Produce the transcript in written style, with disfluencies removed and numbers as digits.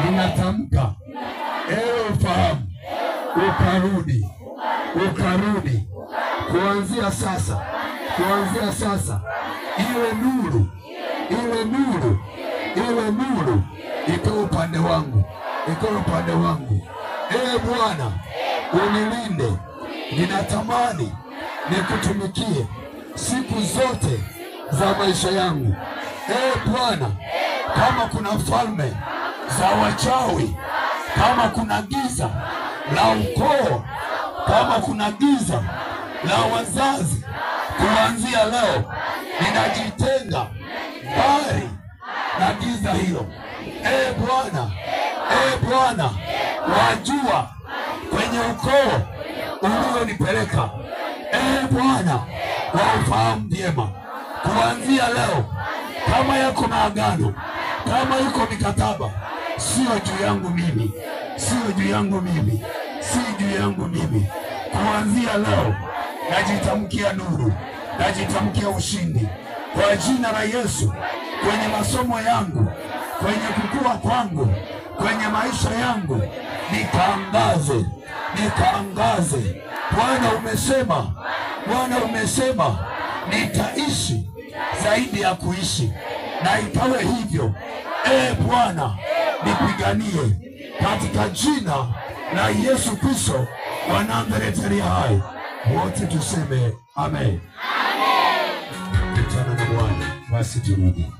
Ninatamka ewe ufahamu, ukarudi, ukarudi kuanzia sasa, kuanzia sasa, iwe nuru, iwe nuru, iwe nuru, ikawe upande wangu, ikawe upande wangu. Ee Bwana, unilinde, ninatamani nikutumikie siku zote za maisha yangu. Ee Bwana, kama kuna falme za wachawi, kama kuna giza la ukoo, kama kuna giza la wazazi, kuanzia leo ninajitenga mbali na giza hilo. Ee Bwana, ee Bwana, wajua kwenye ukoo ulionipeleka. Ee Bwana, waufahamu vyema. Kuanzia leo, kama yako maagano, kama iko mikataba, sio juu yangu mimi, sio juu yangu mimi, si juu yangu mimi. Kuanzia leo najitamkia nuru, najitamkia ushindi kwa jina la Yesu, kwenye masomo yangu, kwenye kukua kwangu, kwenye maisha yangu, nikaangaze, nikaangaze. Bwana umesema, Bwana umesema, nitaishi zaidi ya kuishi, na ikawe hivyo. Ee Bwana, nipiganie katika jina la Yesu Kristo wa Nazareti aliye hai. Wote tuseme amen. Amen. Kutana na Bwana, basi turudi.